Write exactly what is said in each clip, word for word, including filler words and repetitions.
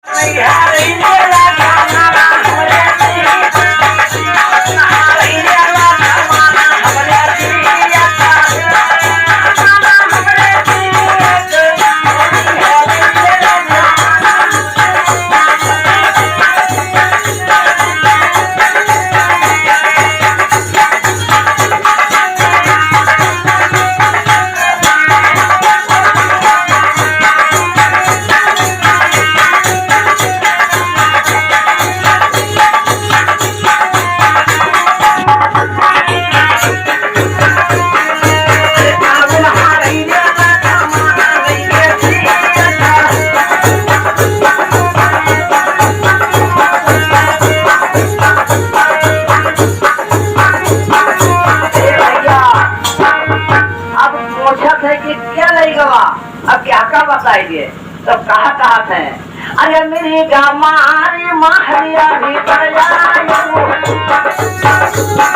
ए भैया, अब पूछत है कि क्या लइ गवा, अब क्या का बताइए, तब कहा कहत है, अरे मेरी गामारी महरिया भीतर आयो,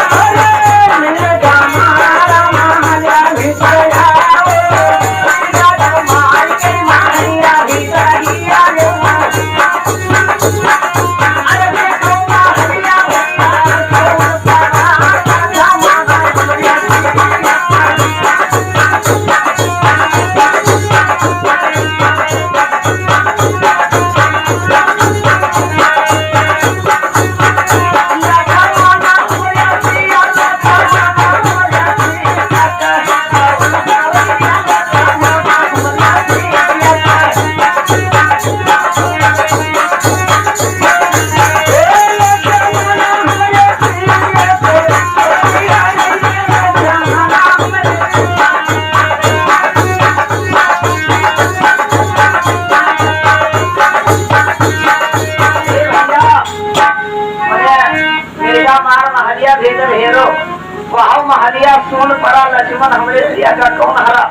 अरे मेरी गामारा महरिया भीतर आयो, मेरी गामारी महरिया भीतर आयो। ए भैया, अरे, मिर्गा मार महलिया भीतर हेरो, वहु महलिया सून परा लक्ष्मण हमरे सिया का कौन हरा।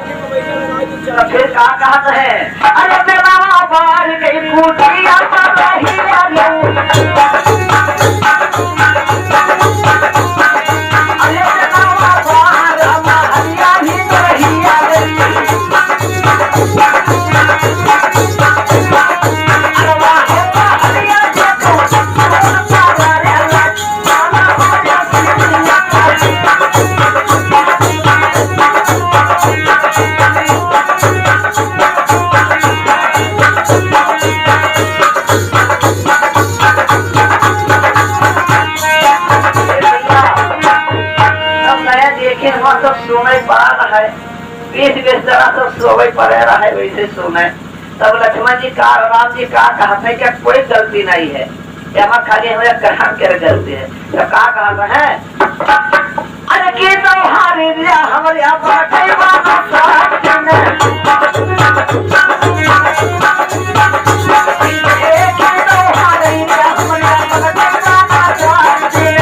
तो फिर का कहत है? अरे मेरा बाहर गई कुटिया पर रही आलू। अरे मेरा बाहर महलिया भीतर रही आलू। अब नया देखे, वहाँ सब सोए पड़ा है, बीस बीस तरह सब सोए पड़े रहे, वैसे सोए। तब लक्ष्मण जी का, राम जी का कहत है कि कोई गलती नहीं है, एमा खाली हमरा ग्रहण के गलती है। तो का कहत है? अरे की तोहारी दिया हमरे बाटे वाला साथ में। ए की तोहारी दिया हमरे बाटे वाला साथ में।